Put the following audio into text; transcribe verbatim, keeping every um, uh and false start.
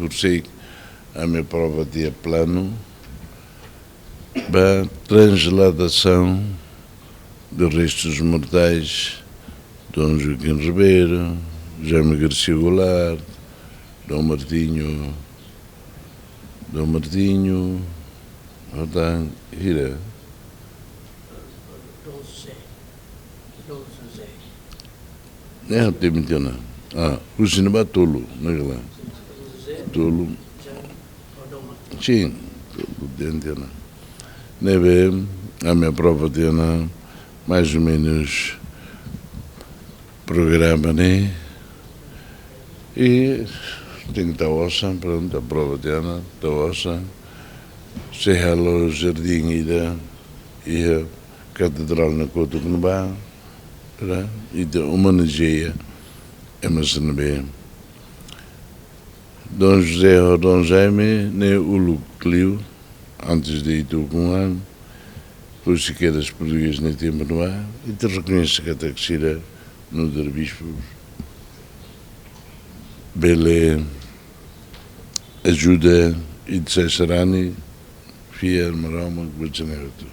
Por sei, ami aprova tiha planu ba transladasaun de restos mortais Dom Joaquim Ribeiro, Jaime Garcia Goulart, Dom Martinho, Dom Martinho, Rodan, Hira. Dom José. Dom José. Ne'e, tem tiha ona. Ah, husi ne'ebá tolu, ne'e kala. José. Tolu. Sim, tolu dehan tiha ona. Ne'ebé, ami aprova tiha ona, mais ou menos, programa ne'e. I tenke tau osan, prontu, aprova tiha ona, tau osan. Sei halo jardín ida iha katedrál ne'e kotuk ne'ebá, ita omenajeia ema sira ne'ebé. Dom José ho Dom Jaime ne'e uluk liu, antes de ita ukun an, husi kedas portugés nia tempu ne'ebá, ita rekoñese katak sira nu'udar bispu bele ajuda ita sarani fiar Maromak, buat sira-ne'e hotu.